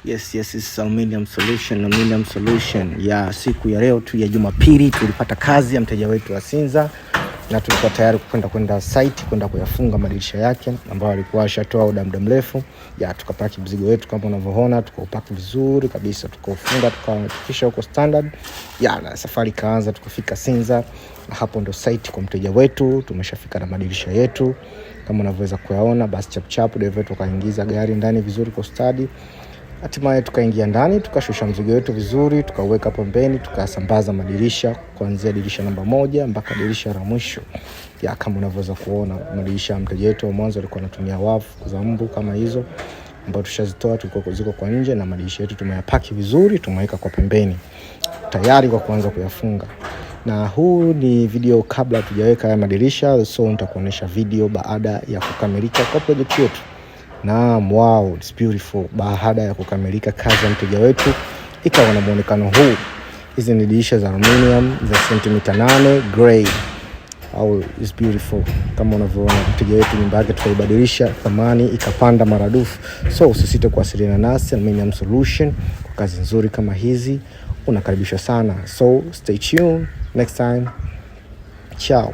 Yes, it's Aluminium Solution, Aluminium Solution ya siku ya leo tu ya Jumapili tulipata kazi ya mteja wetu wa Sinza na tulikuwa tayari kwenda site kwenda kuyafunga madirisha yake ambayo alikuwa ashatoa oda muda mrefu. Ya tukapaki mzigo wetu kama unavyoona, tukaupaki vizuri kabisa, tukaufunga, tukahakikisha uko standard. Ya na safari ikaanza, tukafika Sinza na hapo ndo site kwa mteja wetu, tumeshafika na madirisha yetu kama unavyoweza kuyaona. Basi chap chap dereva wetu akaingiza gari ndani vizuri kwa stadi. Hatimaye tukaingia ndani tukashusha mzigo wetu vizuri, tukauweka pembeni, tukasambaza madirisha kuanzia dirisha namba 1 mpaka dirisha la mwisho. Ya kama unavyoweza kuona madirisha ya mteja wetu wa mwanzo alikuwa anatumia wavu za mbu kama hizo ambao tushazitoa, tulikuwa ziko kwa nje, na madirisha yetu tumeyapaki vizuri, tumeweka kwa pembeni tayari kwa kuanza kuyafunga. Na huu ni video kabla tujaweka haya madirisha, so nitakuonesha video baada ya kukamilika kwa project yetu. Naam, wow, it's beautiful. Baada ya kukamilika kazi ya mteja wetu ikawa na muonekano huu. Hizi ni dirisha za aluminium za sentimita 8 grey. Au it's beautiful. Kama unavyoona mteja wetu nyumba yake tukaibadilisha, thamani ikapanda maradufu. So usisite kuwasiliana nasi Aluminium Solution kwa kazi nzuri kama hizi, unakaribishwa sana. So stay tuned next time. Ciao.